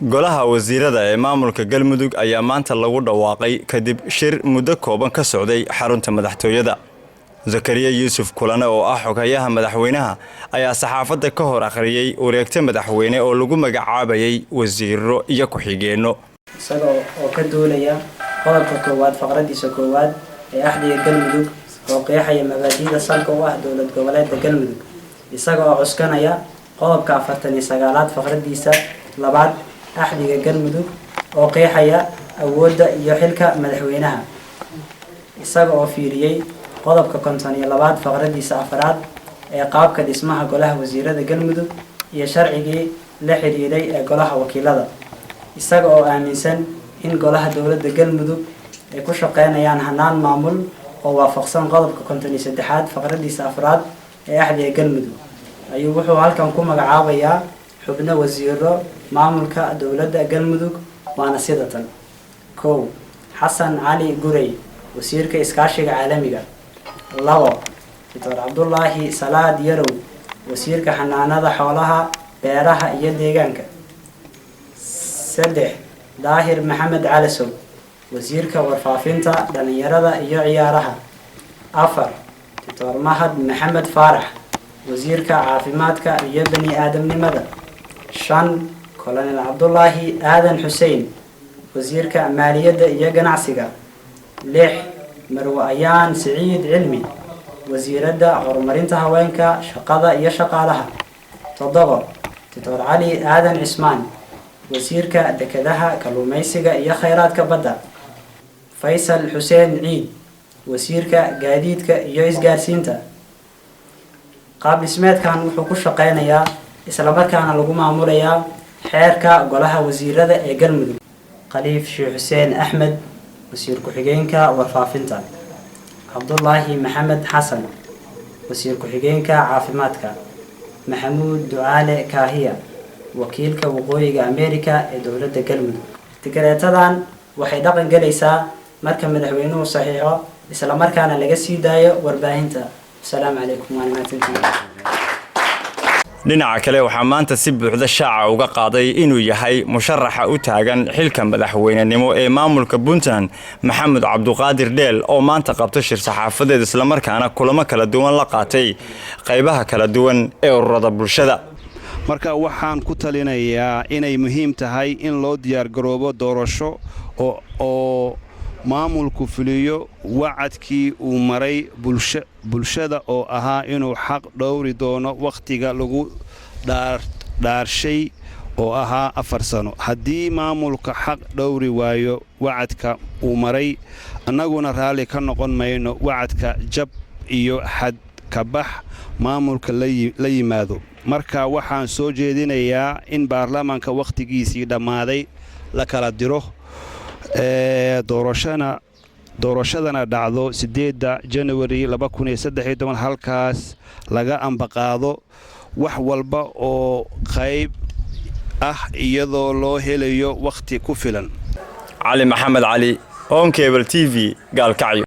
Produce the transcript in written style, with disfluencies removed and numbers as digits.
Golaha wasiirada ee maamulka Galmudug ayaa maanta lagu dhawaaqay kadib shir muddo kooban ka socday xarunta madaxtooyada. Zakariya Yuusuf Kulane oo ah xoghayaha madaxweynaha ayaa saxaafadda ka hor akhriyey wareegto madaxweyne oo lagu magacaabayay wasiiro iyo ku-xigeenno. Isaga oo ka duulaya qodobka koowaad faqradiisa koowaad ee Axdiga Galmudug oo qeexaya mabaadi'da salka u ah dowlad goboleedka Galmudug, isaga oo cuskanaya qodobka 49aad faqradiisa labaad Axdiga Galmudug oo qeexaya awoodda iyo xilka madaxweynaha, isaga oo fiiriyey qodobka 52aad faqradiisa afraad ee qaabka dhismaha golaha wasiirada Galmudug iyo sharcigii la xiriiray ee golaha wakiilada, isaga oo aaminsan in golaha dowladda Galmudug ay ku shaqeynayaan hanaan maamul oo waafaqsan qodobka 53aad faqradiisa afraad ee Axdiga Galmudug, ayuu wuxuu halkan ku magacaabayaa xubno wasiiro maamulka dowladda Galmudug, waana sida tan: 1, Xasan Cali Gurey, wasiirka iskaashiga caalamiga; 2, Doctor Cabdulaahi Salaad Yarow, wasiirka xanaanada xoolaha, beeraha iyo deegaanka; 3, Daahir Maxamed Calasow, wasiirka warfaafinta, dhalinyarada iyo ciyaaraha; 4, Doctor Mahad Maxamed Faarax, wasiirka caafimaadka iyo bani aadamnimada; 5, Colonel Cabdulaahi Aadan Xuseen, wasiirka maaliyadda iyo ganacsiga; 6, Marwe Ayaan Siciid Cilmi, wasiiradda horumarinta haweenka, shaqada iyo shaqaalaha; 7, Doctor Cali Aadan Cismaan, wasiirka dekedaha, kalluumeysiga iyo kheyraadka badda; Faysal Xuseen Ciid, wasiirka gaadiidka iyo isgaarsiinta. Qaab dhismeedkan wuxuu ku shaqeynayaa islamarkaana lagu maamulayaa xeerka golaha wasiirada ee Galmudug. Khaliif Sheekh Xuseen Axmed, wasiir ku-xigeenka warfaafinta; Cabdulaahi Maxamed Xasan, wasiir ku-xigeenka caafimaadka; Maxamuud Ducaale Kaahiya, wakiilka Waqooyiga America ee dowladda Galmudug. Dikareetadan waxay dhaqan gelaysaa marka madaxweynuhu saxiixo islamarkaana laga sii daayo warbaahinta. Asalaamu calaykum, waana mahadsantihiin. Dhinaca kale, waxaa maanta si buuxda shaaca uga qaaday inuu yahay musharaxa u taagan xilka madaxweynenimo ee maamulka Puntland Maxamed Cabduqaadir Dheel oo maanta qabta shir saxaafadeed, islamarkaana kulamo kala duwan la qaatay qaybaha kala duwan ee ururada bulshada. Marka waxaan ku talinayaa inay muhiim tahay in loo diyaargaroobo doorasho oo maamulku fuliyo wacadkii uu maray bulshada oo ahaa inuu xaq dhowri doono wakhtiga lagu dhaarshay oo ahaa 4 sano. Haddii maamulka xaq dhowri waayo wacadka uu maray, annaguna raalli ka noqon mayno wacadka jab iyo xadkabax maamulka la yimaado. Marka waxaan soo jeedinayaa in baarlamaanka wakhtigiisii dhammaaday la kala diro, doorashadana dhacdo 8-da Janawari, halkaas laga ambaqaado wax walba oo qayb ah iyadoo loo helayo wakhti ku filan. Cali Maxamed Cali, Horn Cable TV, Gaalkacyo.